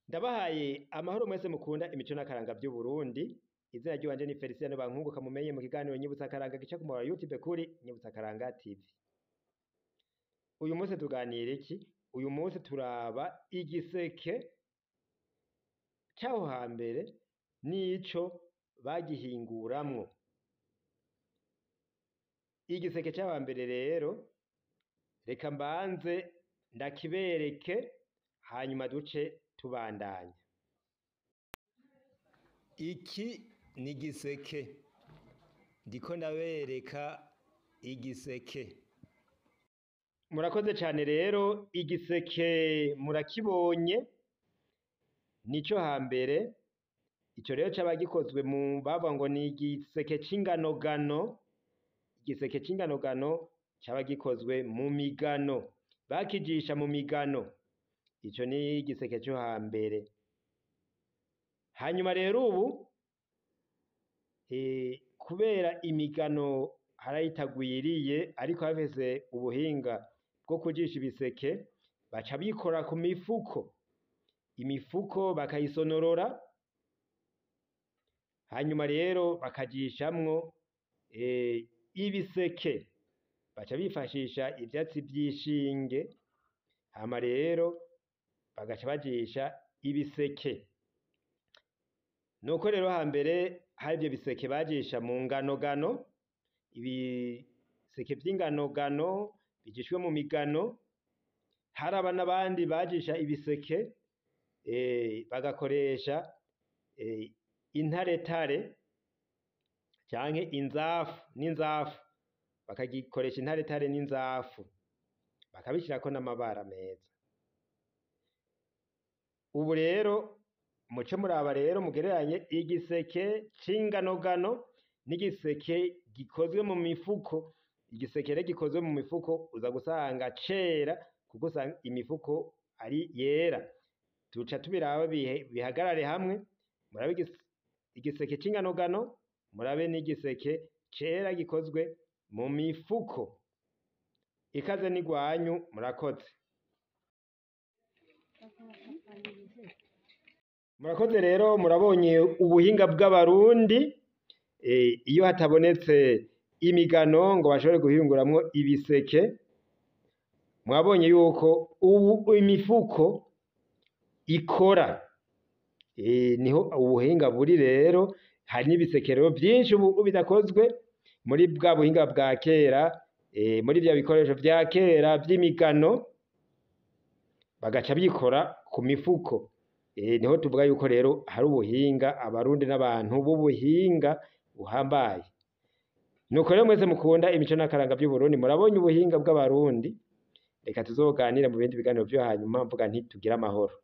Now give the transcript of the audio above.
Ndabahaye amahoro mwese mukunda imico n'akaranga vy'Uburundi. Izina ry'iwanje ni Felicien Bankunguka, mumenye mu kiganiro Nyibutsa Akaranga gica ku muhora wa YouTube kuri Nyibutsa Akaranga TV. Uyu munsi tuganira iki? Uyu munsi turaba igiseke c'aho hambere n'ico bagihinguramwo. Igiseke c'aho hambere rero, reka mbanze ndakibereke, hanyuma duce tubandanya. Iki ni igiseke, ndiko ndabereka igiseke. Murakoze cane rero, igiseke murakibonye, nico hambere. Ico rero caba gikozwe mu bavuga ngo ni igiseke c'inganogano. Igiseke c'inganogano caba gikozwe mu migano, bakijisha mu migano. Ico ni igiseke co hambere. Hanyuma rero ubu kubera imigano harayitagwiriye, ariko bafise ubuhinga bwo kujisha ibiseke, baca bikora ku mifuko, imifuko bakayisonorora, hanyuma rero bakajishamwo ibiseke, baca bifashisha ivyatsi vy'ishinge, hama rero bagaca bajisha ibiseke. Nuko rero hambere hari ivyo biseke bajisha mu nganogano, ibiseke vy'inganogano bijishwe mu migano. Haraba n'abandi bajisha ibiseke bagakoresha intaretare canke inzafu n'inzafu, bakagikoresha intaretare n'inzafu, bakabishirako n'amabara meza. Ubu rero muce muraba rero mugereranye igiseke c'inganogano n'igiseke gikozwe mu mifuko. Igiseke rero gikozwe mu mifuko uza gusanga cera, kuko usanga imifuko ari yera. Tuca tubiraba bihagarare hamwe, murabe igiseke c'inganogano, murabe n'igiseke cera gikozwe mu mifuko. Ikaze n'igwanyu, murakoze. Murakoze rero, murabonye ubuhinga bw'Abarundi. Iyo hatabonetse imigano ngo bashobore guhinguramwo ibiseke, mwabonye yuko ubu imifuko ikora. Niho ubuhinga buri rero. Hari n'ibiseke rero vyinshi ubu bidakozwe muri bwa buhinga bwa kera, muri vya bikoresho vya kera vy'imigano, bagaca bikora ku mifuko. Niho tuvuga yuko rero hari ubuhinga, Abarundi n'abantu b'ubuhinga buhambaye. Nuko rero mwese mukunda imico n'akaranga vy'Uburundi, murabonye ubuhinga bw'Abarundi. Reka tuzoganire mu bindi biganiro vyo hanyuma, mvuga nti tugire amahoro.